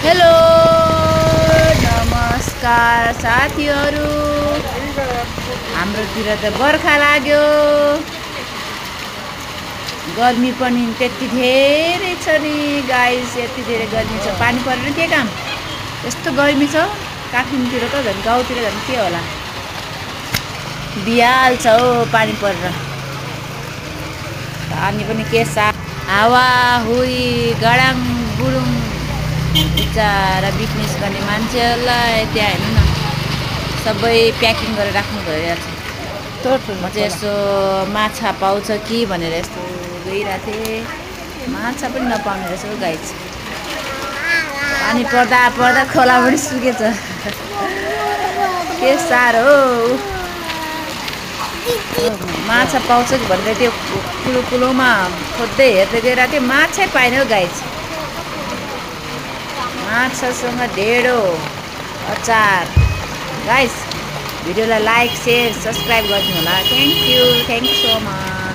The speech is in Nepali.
हेलो नमस्कार साथीहरू, हाम्रोतिर त बर्खा लाग्यो। गर्मी पनि त्यति धेरै छ नि गाइस, यति धेरै गर्मी छ। पानी परेर के काम, यस्तो गर्मी छ। काठमाडौँतिर त झन्, गाउँतिर झन् के होला, बिहाल छ हो पानी परेर। पानी पनि के सा हावा हुई गडाङ गुडुङ। बिचारा बिजनेस गर्ने मान्छेहरूलाई त्यहाँ हेर्नु न, सबै प्याकिङ गरेर राख्नु भइरहेको छ। म चाहिँ यसो माछा पाउँछ कि भनेर यस्तो गइरहेको थिएँ। माछा पनि नपाउने रहेछ हो गाइस। पानी पर्दा पर्दा खोला पनि सुकेछ। के साह्रो माछा पाउँछ कि भनेर त्यो कुलोमा खोज्दै हेर्दै गइरहेको थिएँ। माछै पाइनँ हो गाइस। माछासँग ढेँडो अचार। गाइस, भिडियोलाई लाइक शेयर सब्सक्राइब गर्नु होला। Thank you so much.